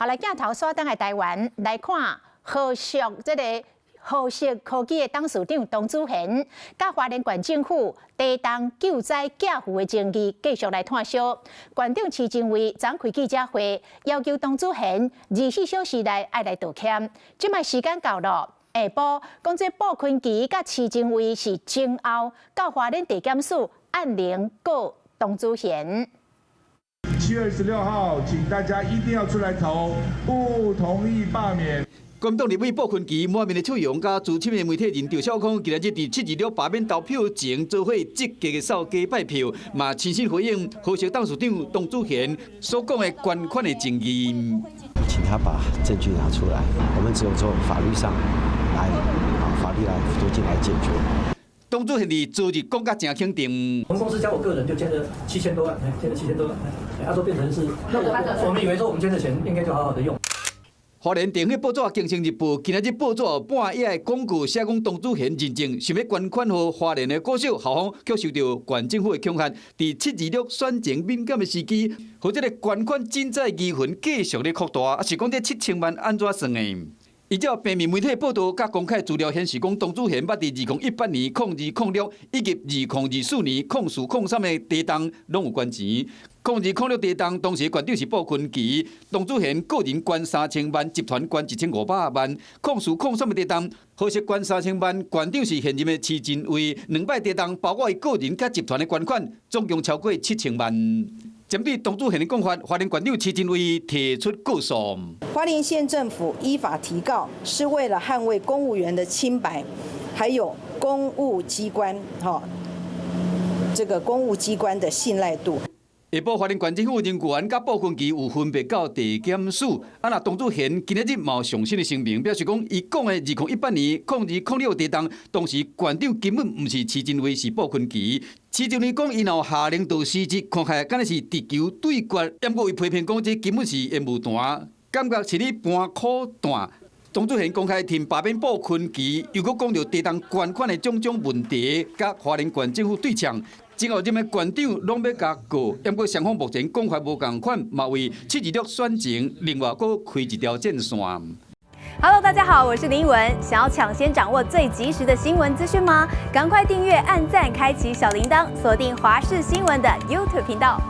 好，來鏡頭煞轉來台灣來看，和碩這个和碩科技的董事長董子賢，佮花蓮縣政府地動救災寄付的爭議繼續來炭燒。縣長徐榛蔚昨開記者會，要求董子賢24小時內愛來道歉。這擺時間到了，下晡講這傅崑萁佮徐榛蔚是前後到花蓮地檢署按鈴告董子賢。 7月26號，請大家一定要出來投，不同意罷免。國民黨立委傅崑萁滿面的笑容，佮資深的媒體人趙少康，今日佇7/26罷免投票前，做伙積極的掃街拜票，嘛親身回應和碩董事長董子賢所講的捐款的爭議。請他把證據拿出來，我們只有從法律上來，法律來途徑來解決。董子賢佇昨日講甲誠肯定。我們公司加我個人就捐了七千多萬，捐了七千多萬，他說變成是，那我們以為說我們捐的錢應該就好好的用。花蓮地方報紙《經濟日報》今仔日報紙半頁的廣告寫講，董子賢認證想欲捐款予花蓮的國小校方，卻受著縣政府的恐嚇。佇7/26選情敏感的時機，予這个捐款賑災疑雲繼續咧擴大，啊是講這七千萬按怎算的？依照平面媒體報導，佮公開資料顯示，講董子賢捌佇2018年、2006以及2024年、04、03的地動攏有捐錢。0206地動當時縣長是傅崑萁，董子賢個人捐3000萬，集團捐1500萬。04、03的地動，和碩捐三千萬，縣長是現任的徐榛蔚。兩擺地動包括伊個人佮集團的捐款，總共超過七千萬。針對董子賢的講法，花蓮縣長徐榛蔚提出告訴。花蓮縣政府依法提告，是為了捍衛公務員的清白，還有公務機關，哈，這個公務機關的信賴度。下晡花蓮縣政府人員佮傅崑萁有分別到地檢署，啊，若董子賢今仔日嘛有上新的聲明，表示講伊講的2018年0206地動，當時縣長根本毋是徐榛蔚，是傅崑萁。徐榛蔚講伊若有下領導辭職，看起來敢若是直球對決，毋過伊批評講這根本是煙霧彈，感覺是咧搬苦段。董子賢公開挺罷免傅崑萁，又閣講著地動捐款的種種問題，佮花蓮縣政府對嗆。之後，這個縣長攏欲共告，毋過雙方目前講法無仝款，嘛為7/26選情另外閣開一條戰線。 Hello，大家好，我是林文。想要搶先掌握最及時的新聞資訊嗎？趕快訂閱、按讚、開啟小鈴鐺，鎖定華視新聞的 YouTube 頻道。